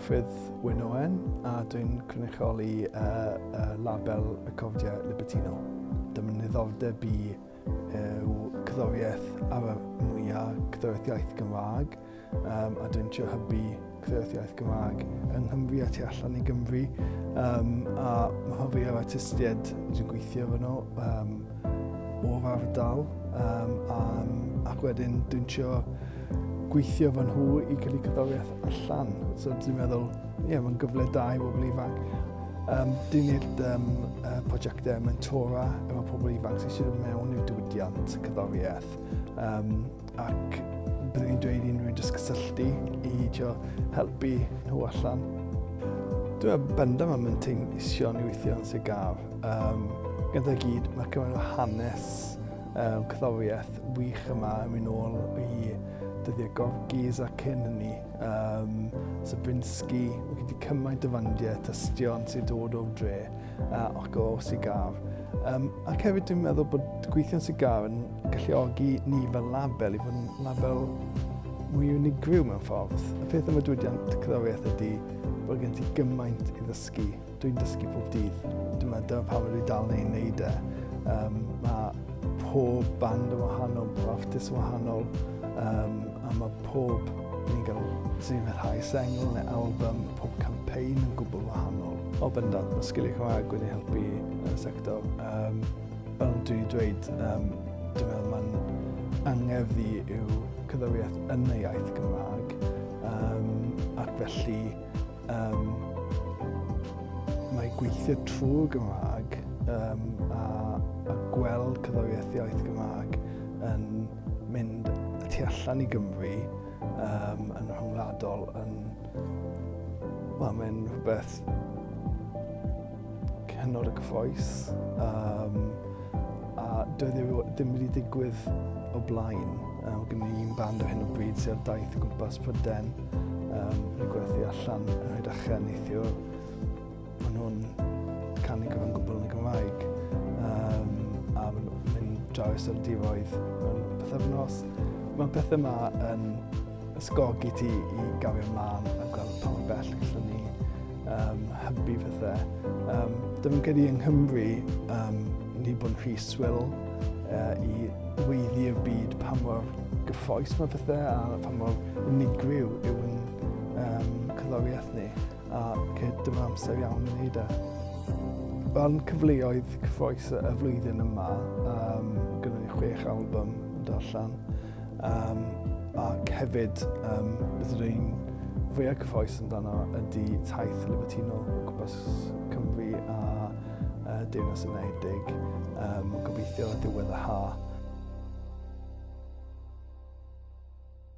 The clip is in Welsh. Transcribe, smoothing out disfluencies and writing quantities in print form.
Gruffydd Wyn Owen a dwi'n cynrychioli uh, uh, label recordiau Libertino. Dyma niddordeb i yw cerddoriaeth ar y mwyaf cerddoriaeth iaith Gymraeg um, a dwi'n trio hybu cerddoriaeth iaith Gymraeg yng Nghymru a tu allan i Gymru um, a mae rhan fwyaf artistiaid dwi'n gweithio efo nhw um, o'r ardal um, um, ac wedyn dwi'n trio gweithio efo nhw i cael eu cerddoriaeth allan. So dwi'n meddwl, ie, yeah, mae'n gyfle da i bobl ifanc. Um, dwi'n gwneud um, uh, prosiectau mentora efo pobl ifanc sy'n eisiau dod mewn i'r diwydiant cerddoriaeth. Um, ac byddwn i'n dweud i unrhyw jyst cysylltu i trio helpu nhw allan. Dwi'n bendant mae'n mynd teimlo'n i weithio yn Sir Gâr. Um, gyda gyd, mae cymaint o hanes um, cerddoriaeth wych yma yn mynd nôl i dyddiau Gorgis a cyn hynny. Um, Zabrinski, mae gen i cymaint o fandiau tystion sy'n dod o'r dre ac o Sir Gâr. Um, ac hefyd dwi'n meddwl bod gweithio'n Sir Gâr yn galluogi ni fel label i fod yn label mwy unigryw mewn ffordd. Y peth am y diwydiant cerddoriaeth ydy bod gen ti gymaint i ddysgu. Dwi'n dysgu pob dydd. Dwi'n meddwl dyma pam ydw i dal yn ei wneud e. Um, mae pob band yn wahanol, pob artist yn wahanol, um, a mae pob, ni'n gael sy'n rhyddhau sengl neu album, pob campaign yn gwbl wahanol. O bendant, mae sgiliau Cymraeg wedi helpu yn y sector. Um, fel dwi'n dweud, um, dwi'n meddwl mae'n angerdd i yw cerddoriaeth yn y iaith Gymraeg, um, ac felly um, mae gweithio trwy'r Gymraeg um, a, a gweld cerddoriaeth iaith Gymraeg yn mynd tu allan i Gymru um, yn rhyngwladol yn wel, mae'n rhywbeth hynod o gyffroes um, a doedd e ddim wedi digwydd o blaen. Um, gen i un band ar hyn o bryd sydd ar daith o gwmpas Prydain um, yn gwerthu allan yn Rhydychen neithiwr. Maen nhw'n canu gyfan gwbl yn y Gymraeg um, a maen nhw'n mynd draws ar diroedd mewn pythefnos. Mae'r pethau yma yn ysgogi ti i gario ymlaen a gweld pa mor bell gallwn ni um, hybu pethau. Um, Dwi'n credu yng Nghymru, um, ni bod yn rhy swil uh, i weiddi i'r byd pa mor gyffroes mae pethau a pa mor unigryw yw'n um, cerddoriaeth ni. A dyma amser iawn i wneud e. Fel cyfleoedd cyffroes y flwyddyn yma, um, gyda ni chwech album yn dod allan. Um, ac hefyd, um, beth ydw i'n fwyaf cyffroes amdano ydy taith Libertino o gwmpas Cymru a uh, Deyrnas Unedig. Um, gobeithio ar ddiwedd y ha.